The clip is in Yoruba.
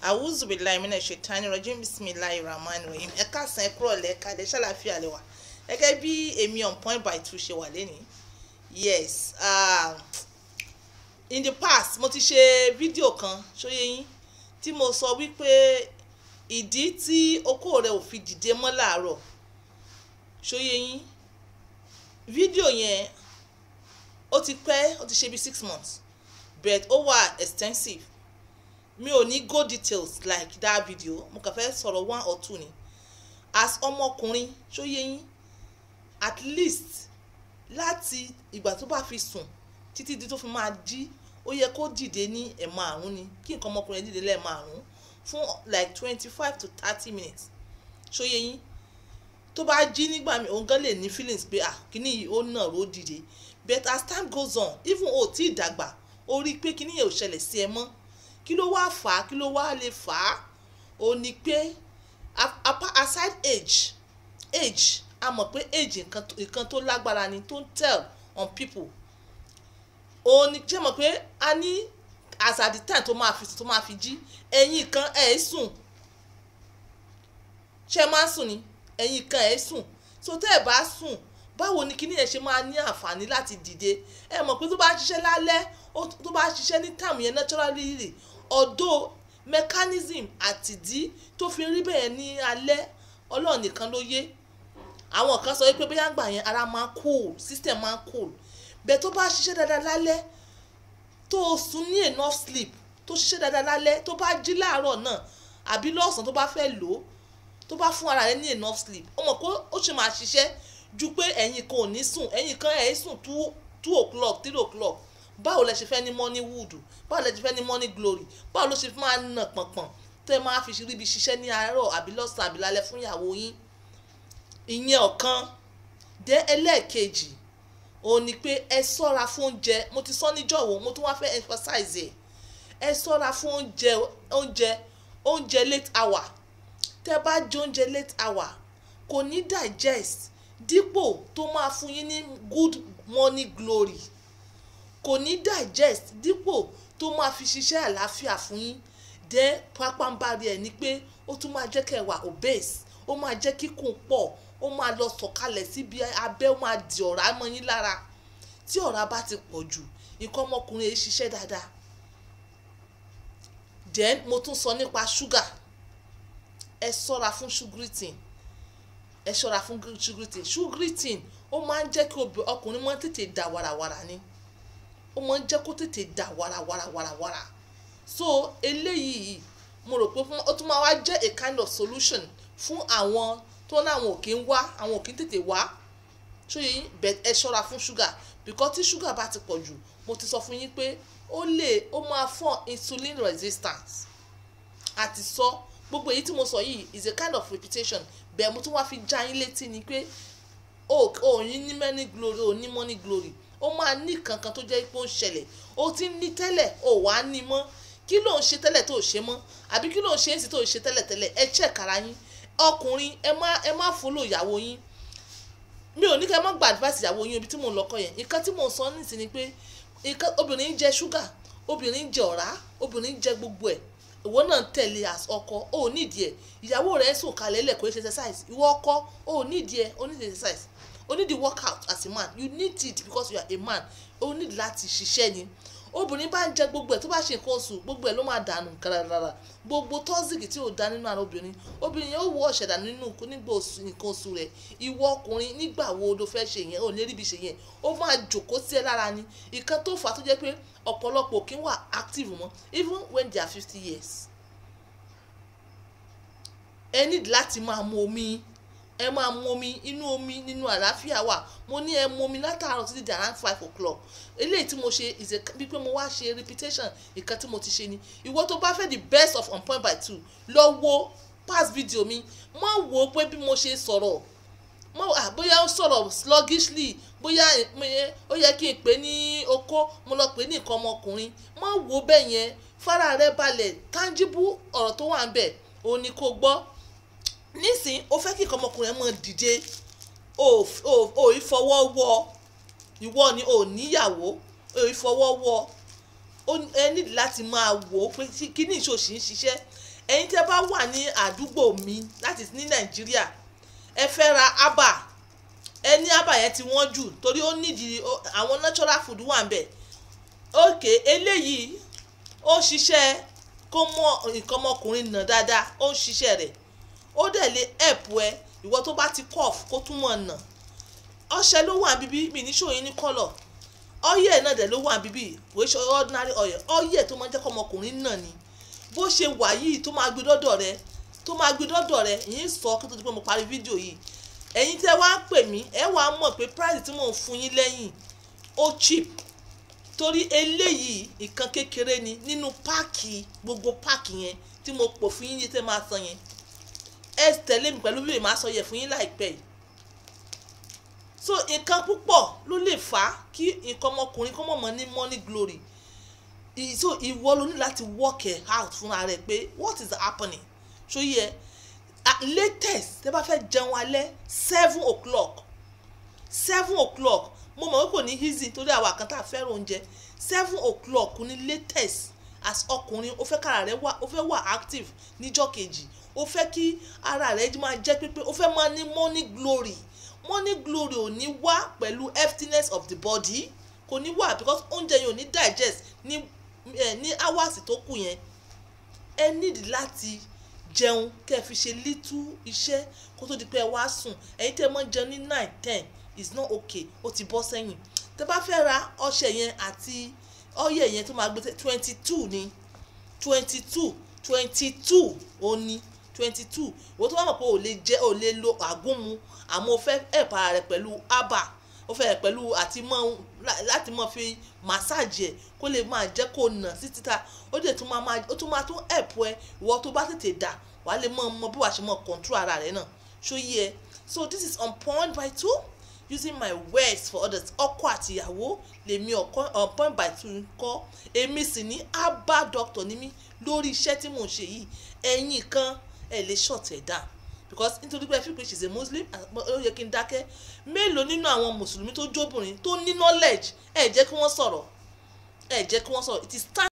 Awuzubilayi mina ṣètánì rọjìn, bisimilayi rahman rahim. Ẹ káàsán, ẹ kúrọ̀lẹ́, ẹ káalẹ́, ṣàlàáfíà lẹ wà? Gẹ́gẹ́ bí èmi On Point by Two ṣe wà lẹ́nìí. Yes, in the past mo ti ṣe fídíò kan, ṣó yé yín, tí mo sọ wípé ìdí tí okó rẹ ò fi dìde mọ́ láàárọ̀. Ṣó yé yín? Fídíò yẹn ó ti pẹ́, ó ti ṣe bí 6 months, but ó wà extensive. Mi ò ní go details like that video, mo kàn fẹ́ sọ̀rọ̀ one or two ni. As ọmọkùnrin, ṣó yé yín, at least láti ìgbà tó bá fi sùn títí di tó fi máa jí, ó yẹ kó dìde ní ẹ̀ẹ̀márùn ni, kí nǹkan ọmọkùnrin dìde lẹ́ẹ̀márùn fún like 25 to 30 minutes. Ṣó yé yín? Tó bá jí nígbà míì, òun gan lè ní feelings pé, ah, kíní yìí ó nà ló dìde. But as time goes on, even o tí ì dàgbà, ó rí i pé kíní yẹn ò ṣẹlẹ̀ sí ẹ mọ́. Kí ló wá fà á? Kí ló wá lè fà á? Ó ní pé aside age, a mọ̀ pé age, nǹkan tó lágbára ni tó ń tell on people. Ó ní ṣé mọ̀ pé a ní as at the time tó máa fi jí, ẹ̀yin kan ẹ̀ sùn. Ṣé máa ń sùn ni? Ẹ̀yin kan ẹ̀ sùn. So tẹ́ ẹ̀ bá sùn, báwo ni kíní yẹn ṣe máa ní àǹfààní láti dìde? Ẹ mọ̀ pé tó bá ń ṣiṣẹ́ lálẹ́, tó bá ń ṣiṣẹ́ ní time yẹn naturally, although mechanism àtìdí tó fi rí bẹ́ẹ̀ ní alẹ́, Ọlọ́run nìkan ló yé. Àwọn kan sọ pé bóyá gbà yẹn ara máa ń cool, system máa ń cool. Bẹ́ẹ̀ tó bá ṣiṣẹ́ dáadáa lálẹ́, tó o sùn ní enough sleep, tó ṣiṣẹ́ dáadáa lálẹ́, tó bá jí láàárọ̀ náà àbí lọ́sàn-án tó bá fẹ́ lò ó, tó bá fún ara rẹ ní enough sleep, ó mọ̀ pé ó ṣe máa ṣiṣẹ́ ju pé ẹ̀yin kan ò ní sùn, ẹ̀yin kan ẹ̀ sùn 2 o'clock, 3 o'clock. Báwo lẹ ṣe fẹ́ ní morning wood? Báwo lẹ ṣe fẹ́ ní morning glory? Báwo ló ṣe máa nà pọ̀npọ̀n tẹ́ máa fi ríbi ṣiṣẹ́ ní àárọ̀ àbí lọ́sàn-án àbí lálẹ́ fún ìyàwó yín? Ìyẹn ọ̀kan dé. Ẹlẹ́ẹ̀kejì òun ni pé ẹ ṣọ́ra fún oúnjẹ. Mo ti sọ níjọ̀wọ́, mo tún wá fẹ́ emphasize ẹ̀. Ẹ ṣọ́ra fún oúnjẹ, oúnjẹ, oúnjẹ late hour. Tẹ́ bá jẹ oúnjẹ late hour, kò ní digest dípò tó máa fún yín ní good morning glory. Kò ní digest dípò tó máa fi ṣiṣẹ́ àlàáfíà fún yín. Then pápánbárí ẹ̀ ni pé ó tún máa jẹ́ kẹ́ ẹ wà obese, ó máa jẹ́ kíkùn pọ̀, ó máa lọ sọ̀kalẹ̀ síbi abẹ́, ó máa di ọ̀rá mọ́ yín lára. Tí ọ̀rá bá ti pọ̀ jù, nǹkan ọmọkùnrin yìí ṣiṣẹ́ dáadáa. Then mo tún sọ nípa sugar. Ẹ ṣọ́ra fún sugary thing, ẹ ṣọ́ra fún sugary thing. Sugary thing, ó máa ń jẹ́ kí ọkùnrin máa ń tètè dà wàràwàrà ni. Ó máa ń jẹ́ kó tètè dà wàràwàràwàrà. So eléyìí, mo rò pé ó tún máa wá jẹ́ a kind of solution fún àwọn tó ní àwọn ò kí ń wá, àwọn ò kí ń tètè wá. Ṣó yé yín? But ẹ ṣọ́ra fún sugar, because tí sugar bá ti pọ̀ jù, mo ti sọ fún yín pé ó lè, ó máa fún insulin resistance. Àti sọ gbogbo èyí tí mo sọ yìí is a kind of repetition, bẹ́ẹ̀ mo tún wá fi já yín létí ni pé o ò ní morning glory, o ní morning glory, ó máa ní kankan tó jẹ́ pé ó ń ṣẹlẹ̀. Ó ti ń ní tẹ́lẹ̀, ó wàá ní mọ́. Kí ló ń ṣe tẹ́lẹ̀ tó ṣe mọ́? Àbí kí ló ń ṣe é sí tó ṣe tẹ́lẹ̀ tẹ́lẹ̀? Ẹ check ara yín. Ọkùnrin, ẹ má follow ìyàwó yín. Mi ò ní kẹ́ ẹ má gba advice ìyàwó yín. Ibi tí mò ń lọ kọ́ yẹn. Nǹkan tí mò ń sọ nísìnyí ni pé nǹkan obìnrin ń jẹ ṣúgà, obìnrin ń jẹ ọ̀rá, obìnrin ń jẹ gbogbo ẹ̀, ìwọ náà ń tẹ̀lé as ọkọ, ó nídìí ẹ̀. Ìyàwó rẹ̀ ń sùn kalẹ̀ lẹ̀, kò ṣe exercise. Ìwọ ọkọ, ó nídìí ẹ̀, ó nídìí exercise, ó nídìí workout. As a man, you need it because you are a man. Ó need láti ṣiṣẹ́ ni. Obìnrin bá ń jẹ gbogbo ẹ̀, tó bá ṣe nǹkan oṣù, gbogbo ẹ̀ ló máa dànù gàràràrà. Gbogbo toxic tí ò dá nínú ara obìnrin, obìnrin yẹn ó wọ ọ̀ṣẹ̀ dànù nínú nígbà nǹkan oṣù rẹ̀. Ìwọ ọkùnrin, nígbà wo ló fẹ́ ṣe yẹn? Ò ní rí ibi ṣe yẹn, ó máa jòkó sí ẹ lára ni. Ìkan tó fà á tó jẹ́ pé ọ̀pọ̀lọpọ̀ kì í wà active mọ́ even when they are 50 years. Ẹ need láti máa mu omi. Ẹ máa mu omi. Inú omi nínú àlàáfíà wà. Mo ní ẹ mu omi látàárọ̀ títí di around 5 o'clock. Eléyìí tí mo ṣe is a bí pé mo wá ṣe repetition nǹkan tí mo ti ṣe ni. Ìwọ tó bá fẹ́ the best of On Point by Two, lọ wo past video mi. Má wo pé bí mo ṣe sọ̀rọ̀ mo, ah, bóyá ó sọ̀rọ̀ sluggishly, bóyá ó yẹ kí n pè ní okó, mo lọ pè ní nǹkan ọmọkùnrin. Má wo bẹ́ẹ̀ yẹn. Fara rẹ balẹ̀. Tangible ọ̀rọ̀ tó wà ń bẹ̀ òun ni kò gbọ́ nísìn. O fẹ́ kí nǹkan ọmọkùnrin ẹ máa dìde, o ìfọwọ́ wọ, ìwọ ni o níyàwó, o ìfọwọ́ wọ. Ẹ ní láti máa wò ó pé kí ní ìṣòṣì ń ṣiṣẹ́. Ẹ̀yin tẹ́ bá wà ní àdúgbò mi láti ní Nàìjíríà, ẹ fẹ́ ra herbal, ẹ ní herbal yẹn ti wọ́n jù torí ó nídìí àwọn natural food wà ń bẹ̀. Ok, eléyìí ó ń ṣiṣẹ́ kó mọ nǹkan ọmọkùnrin nà dáadáa, ó ń ṣiṣẹ́ rẹ̀, ó dẹ̀ lè help ẹ ìwọ tó bá ti cough kó tún mọ̀ nà. Ọṣẹ ló wà bíbí mi ní ṣòyìn ní colour. Oil náà dẹ̀ ló wà bíbí, kò ṣe ordinary oil, oil tó máa ń jẹ́ kó ọmọkùnrin nà ni. Bó ṣe wà yìí tó máa gbé dọ́dọ̀ rẹ, tó máa gbé dọ́dọ̀ rẹ, ìyín sọ kí tó di pé mo parí fídíò yìí. Ẹ̀yin tẹ́ wá pè mí, ẹ wàá mọ̀ pé price tí mò ń fún yín lẹ́yìn ó cheap, torí eléyìí nǹkan kékeré ni nínú pack, gbogbo pack yẹn tí mo pò fún yín tẹ́ máa san yẹn. Ẹ tẹ̀lé mi pẹ̀lú bí màá sọ yẹ fún yín láìpẹ́ yìí. So nǹkan púpọ̀ ló lè fà á kí nǹkan ọmọkùnrin kó mọ̀mọ́ ní morning glory. So ìwọ ló ní láti work it out fúnra rẹ pé what is happening. So yẹ latest tẹ́ bá fẹ́ jẹun alẹ́, 7 o'clock, 7 o'clock. Mo mọ̀ pé kò ní easy torí àwa kan tá a fẹ́ràn oúnjẹ. 7 o'clock ní latest. As ọkùnrin, ó fẹ́ kára rẹ wà, ó fẹ́ wà active níjọ́ kejì, ó fẹ́ kí ara rẹ máa jẹ́ pípé, ó fẹ́ máa ní morning glory. Morning glory ò ní wá pẹ̀lú emptiness of the body, kò ní wá because oúnjẹ yẹn ò ní digest ní hours tó kù yẹn. Ẹ need láti jẹun kẹ́ ẹ fi ṣe little iṣẹ́ kó tó di pé ẹ wá sùn. Ẹ̀yin tẹ́ ẹ mọ́ jẹun ní 9, 10 is not okay, ó ti bọ́ sẹ́yìn. Tẹ́ bá fẹ́ ra ọṣẹ yẹn àti oil yẹn tó máa gbé, 22 ní, 22, 22 ó ní 22. Ìwọ tó bá mọ̀ pé ò lè jẹ́, ò lè lo àgúnmu, àmọ́ o fẹ́ help ara rẹ pẹ̀lú herbal, ó fẹ́ pẹ̀lú àti mọ́ láti mọ́ fi massage ẹ̀ kó lè máa jẹ́ kó nà sí títa, ó dẹ̀ tún máa ó tún máa tún help ẹ. Ìwọ tó bá tètè dà, wàá lè mọ̀ mọ̀ bí wàá ṣe mọ̀ control ara rẹ náà. Ṣó yé ẹ? So this is On Point by Two, using my words for others. Ọkọ àti ìyàwó lèmi ọkọ On Point by Two ń kọ́. Èmi sì ní herbal doctor ní mí lórí iṣẹ́ tí mò ń ṣe yìí. Ẹ̀yin kan ẹ̀ lè shut ẹ̀ down because nítorí pé ẹ fi pé she is a Muslim, ó yẹ kí n dákẹ́. Mélòó nínú àwọn mùsùlùmí tó jóbìnrin tó ní knowledge? Ẹ jẹ́ kí wọ́n sọ̀rọ̀, ẹ jẹ́ kí wọ́n sọ̀rọ̀. It is time.